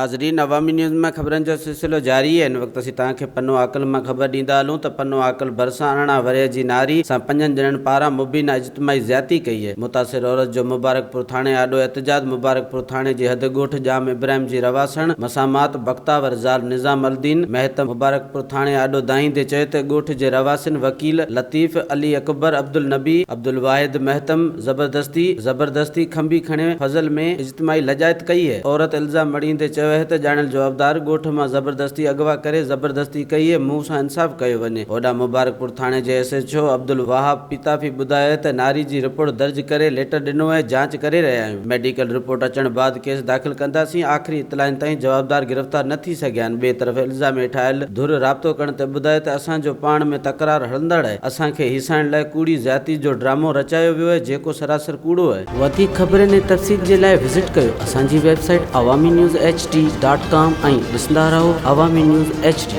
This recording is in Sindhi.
ناظرين عوامي نيوز مان خبرن جو سلسلو جاري آهي هن وقت اسين توهان کي پنو عاقل مان خبر ڏيندا هلون ته پنو عاقل ڀرسان 18 ورهيه جي ناري سان پنجن ڄڻن پاران مبينا اجتماعي زيادتي ڪئي آهي متاثر عورت جو مبارڪپور ٿاڻي آڏو احتجاج مبارڪپور ٿاڻي جي حد ڳوٺ ڄام ابراهيم جي رهواسڻ مسامات بختاور زال نظام الدين مهتم مبارڪپور ٿاڻي آڏو دانهيندي چيو ته ڳوٺ جي رهواسين وڪيل لطيف، علي اڪبر، عبدالنبي، عبدالواحد مهتم زبردستي زبردستي کنڀي کڻي فضل ۾ اجتماعي لڄائت ڪئي اهي. عورت الزام مڙهيندي چيو اهي ته ڄاڻايل جوابدار ڳوٺ مان زبردستي اغوا ڪري زبردستي ڪئي اهي مون سان انصاف ڪيو وڃي. هوڏانهن مبارڪپور ٿاڻي جي S H O Abdul Wahab Pitafi ٻڌايو اهي ته ناري جي رپورٽ درج ڪري ليٽر ڏنو اهي جاچ ڪري رهيا آهيون ميڊيڪل رپورٽ اچڻ بعد ڪيس داخل ڪنداسين آخري اطلاعن تائين جوابدار گرفتار نه ٿي سگهيا آهن ٻئي طرف الزام هيٺ آيل ڌر رابطو ڪرڻ تي ٻڌايو ته اسان جو پاڻ ۾ تڪرار هلندڙ اهي اسان کي هيسائڻ لاء ڪوڙي زيادتي جو ڊرامو رچايو ويو اهي جيڪو سراسر ڪوڙو اهي. وڌيڪ خبرن ۽ تفصيل جي لاء وزٽ ڪيو اسان جي website Awami news H D dot com ۽ ڏسندا رهو عوامي نيوز ايڇ ڊي.